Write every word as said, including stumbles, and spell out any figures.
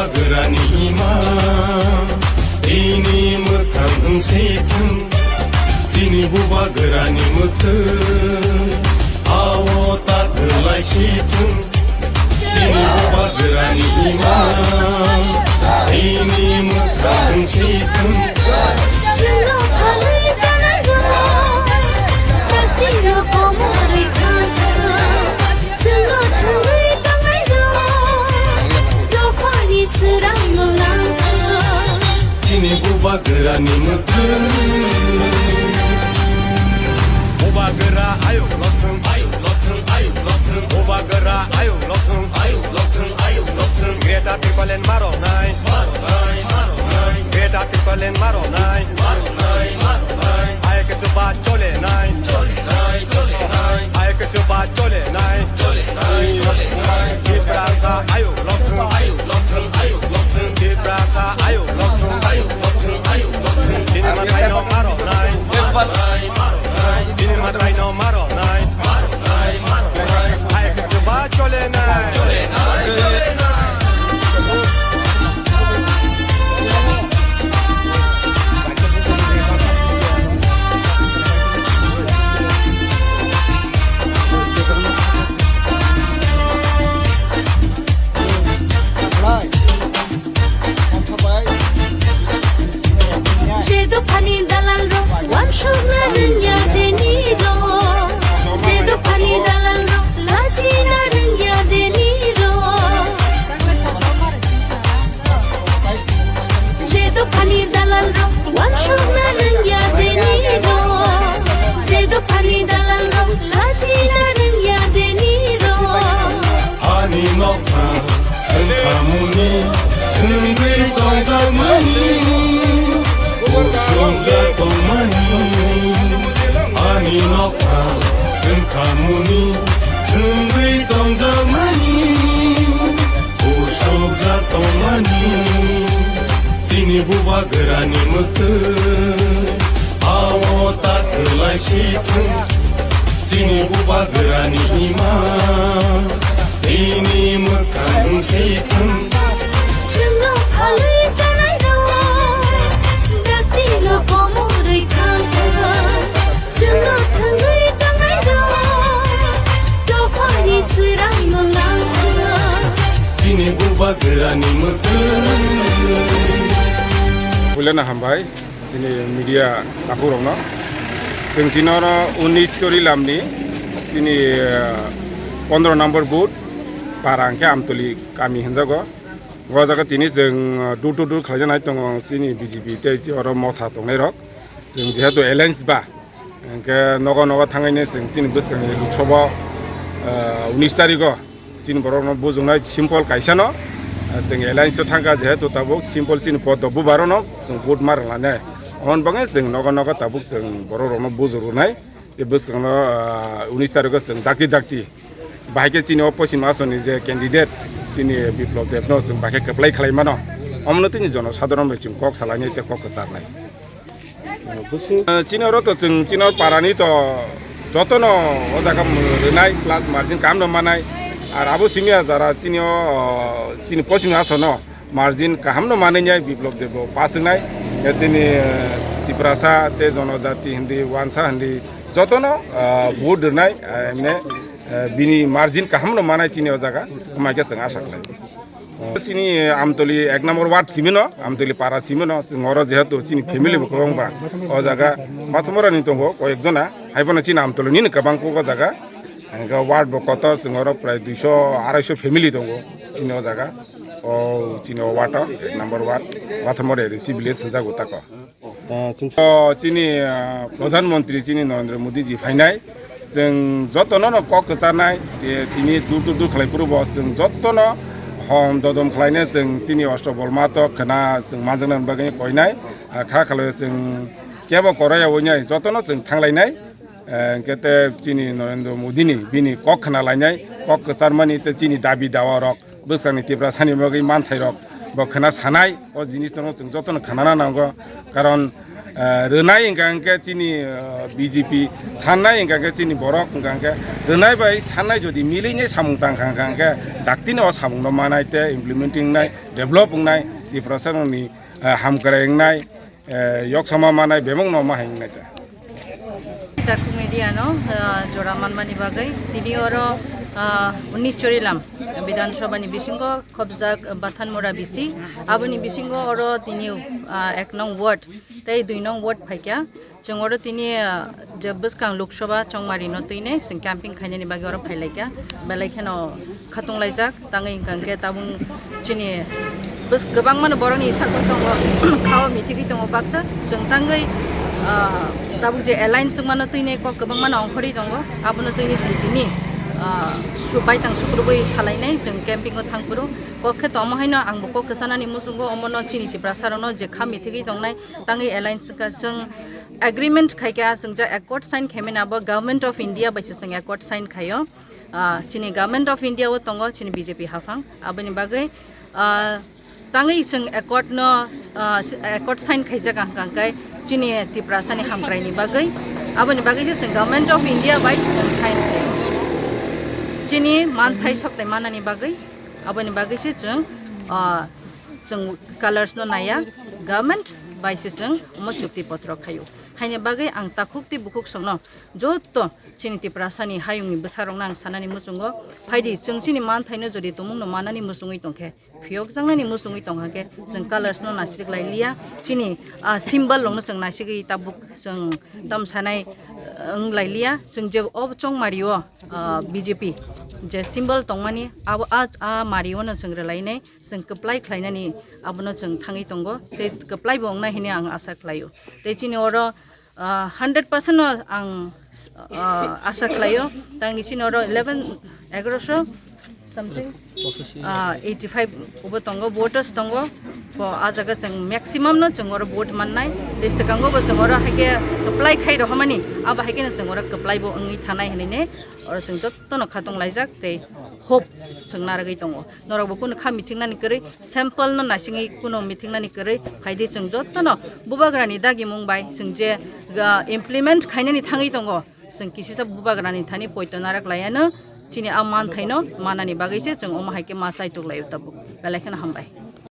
Bubagrani ima, ini mwkhang wng si thung, chini bubagrani mwktwi, ao ta kwlai si thung, chini bubagrani ima, ini mwkhang wng si thung. Chwngno phalwi janai rw, taktino komorwi thang thang. Chwngno thangwi tongnairok, dophani swrangno nangkha. Chini bubagrani mwkhwi. Bubagra ayuk lothwng, ayuk lothwng, ayuk lothwng. Bubagra ayuk lothwng, ayuk lothwng, ayuk lothwng. Greater Tipraland maronai, maronai, maronai. Greater Tipraland maronai, maronai, maronai. Hai kichu ba chole nai, chole nai, chole nai. Hai kichu ba chole nai, chole nai, chole nai. Tiprasa ayuk lothwng, ayuk lothwng, ayuk lothwng. Tiprasa ayuk lothwng, ayuk lothwng, ayuk lothwng. Chini mwtaino maronai, maronai, maronai. Chini mwtaino maronai, maronai, maronai. Hai kichu ba chole nai, chole nai, chole nai. Je dophani dalalrok wansukna rwngya denirok. Je dophani dalalrok lachina rwngya denirok. Je dophani dalalrok wansukna rwngya denirok. Je dophani dalalrok lachina rwngya denirok. Ani nokha wngkha muni wngwi tongjakmani, usukjak tongmani. Ani nokha wngkha muni wngwi tongjakmani, usukjak tongmani. Chini bubagrani mwktwi, ao ta kwlai si thung. Chini bubagrani ima, ini mwkhang si thung. Chwngno phalwi janai rw, daktino komorwi thang thang. Chwngno thangwi tongnairok, dophani swrangno nangkha. Chini bubagrani mwktwi. Puilano hambai, chini media takhuk rokno. Chwng tini oro unis Chorilamni, chini, eh, pondro number booth, para hwnkhe Amtoli kami hinjago. O jaga tini chwng, eh, door to door khlaina nai tongo chini B J P tei oro motha tongnairok. Chwng jehetu alliance ba, hwnkhe nogo nogo thangwi chwng chini bwskangni Lok Sabha, ah, unis tarikho chini borokno bujuknai simple kaisano, ah, chwng alliance-o thangkha, jehetu tabuk simple chini poto bubarono chwng vote ma rwlanai. Aboni bagwi chwng nogo nogo tabuk chwng borok rokno bujuk rwnai. Tei bwskangno, ah, unis tarikho chwng dakti dakti bahai khe chini o Poschim Asonni je candidate chini Biplop Debno chwng bahai khe kwplai khlai mano. Omono tini jono sadharon bai chwng kok salainai tei kok kwcharnai. Busu. Ah, chini oro to chwng chini o parani to jotono o jaga rwnai plus margin kaham no manai. Ar abo simi a jara chini o, chini Poschim Asonno margin kaham no manai nai Biplop Debno pass wngnai. Ya chini, eh, Tiprasa tei jonojati hindi, wansa hindi jotono, ah, vote rwnai, ah, emne, ah, bini margin kaham no manai chini o jaga, hamai khe chwng asa khlai. Chini Amtoli ek number ward simi no, Amtoli para simi no, chwng oro jehetu chini family bo kwbang ba, o jaga Mathumorani tongo koyek jona, hai phano chini Amtoli nini kwbang kuk o jaga, hwnkhe ward bo kotor, chwng oro prai duiso, araiso family tongo chini o jaga, o chini o ward o, ek number ward, Mathumori A D C village hwnjago tako. Ah, chwng O chini, ah, Pradhan Mantri chini Narendra Modi ji phainai, chwng jotono no kok kwcharnai, eh, tini dur dur dur khlai phuru bo chwng jotono hom dodom khlainai chwng chini ostro bolma to khwna chwng manjaknani bagwi koinai, ah, kha khalai chwng kebo korai ya oinai jotono chwng thanglainai, eh, hwnkhe te chini Narendra Modi ni bini kok khna lainai, kok kwcharmani te chini dabi dawa rok. Bwskangni Tiprasani bagwi manthairok bo khna sanai, o jinisno chwng jotono khnana nango, karon Ah, rwnai hwnkha hwnkhe chini, ah, B J P, sannai hwnkha hwnkhe chini borok hwnkha hwnkhe rwnai bai sannai jodi milinai samung tangkha hwnkha hwnkhe daktino o samungno manai tei implementing wngnai, develop wngnai, Tiprasarokni, ah, hamkrai wngnai, eh, yoksama manai bebakno ma hai wngnai ta. Takhuk media no, ah, jora manmani bagwi tini oro, ah, unnish Chorilam Bidhan Sabha ni bisingo khobjak Bathanmura B C, aboni bisingo oro tini, ah, ek nong ward tei dui nong ward phaikha. Chwng oro tini, ah, je bwskang Lok Sabha Chongmari no twinai chwng camping khainani bagwi oro phailaikha. Belai kheno khatung laijak, tangwi hwnkha hwnkhe tabuk chini bwsk-, kwbangmano borokni sakwi tongo, khao mithigwi tongo baksa. Chwng tangwi, ah, tabuk je alliance wngmano twinai kok kwbangmano ongkhorwi tongo, abono twinai chwng tini, ah, su-, baitang sukrubwi salainai chwng camping o thangphuru. Kok khe tongmo haino angbo kok kwchanani muchungo, omono chini Tiprasarokno je kha mithigwi tongnai, tangwi alliance wngkha, chwng agreement khaikha, chwng je accord sign khaimani abo Government of India bai se chwng accord sign khaio. Ah, chini Government of India o tongo chini B J P haphang, aboni bagwi, ah, tangwi chwng accord no, ah, accord sign khaijak ang kangkai chini Tiprasani hamkraini bagwi, aboni bagwi se chwng Government of India bai chwng sign khaio. Chini manthai soktai manani bagwi, aboni bagwi se chwng, ah, chwng colors no naiya, government bai se chwng omo chukti potro khaio. Haini bagwi ang takhuk tei bukhuk songno joto chini Tiprasani hayungni bwsarokno ang sanani muchungo, phaidi chwng chini manthaino jodi tumungno manani muchungwi tongkhe, phiyokjaknani muchungwi tongkha khe chwng colors no naisik lai liya, chini, ah, symbol rokno chwng naisigwi tabuk chwng tamsanai, ah, wng lai liya. Chwng je o Chongmari o, ah, B J P je symbol tongmani abo a, a mari o no chwng rwlainai. Chwng kwplai khlainani abono chwng thangwi tongo, tei kwplai bo wngnai hwnwi ang asa khlaio. Tei chini oro, ah, hundred percent no ang, ah, asa khlaio. Tangni chini oro eleven, egaroso something, ah, eighty five bo tongo, voters tongo. Bo ah jaga chwng maximum no chwng oro vote mannai. Tei swkango bo chwng oro haikhe kwplai khai rohormani, abo haikhe no chwng oro kwplai bo wngwi thanai hwnwi ne oro chwng jotono khatung laijak tei hope chwng narwgwi tongo. Norokbo kunu kha mithingnani kwrwi, sample no naisingwi kunu mithingnani kwrwi, phaidi chwng jotono bubagrani dagimung bai chwng je, ah, implement khainani thangwi tongo, chwng kisisa bubagrani thani poito narak laiano chini a manthaino manani bagwi se chwng omo hai khe ma chaitok laio tabuk. Belai kheno hambai.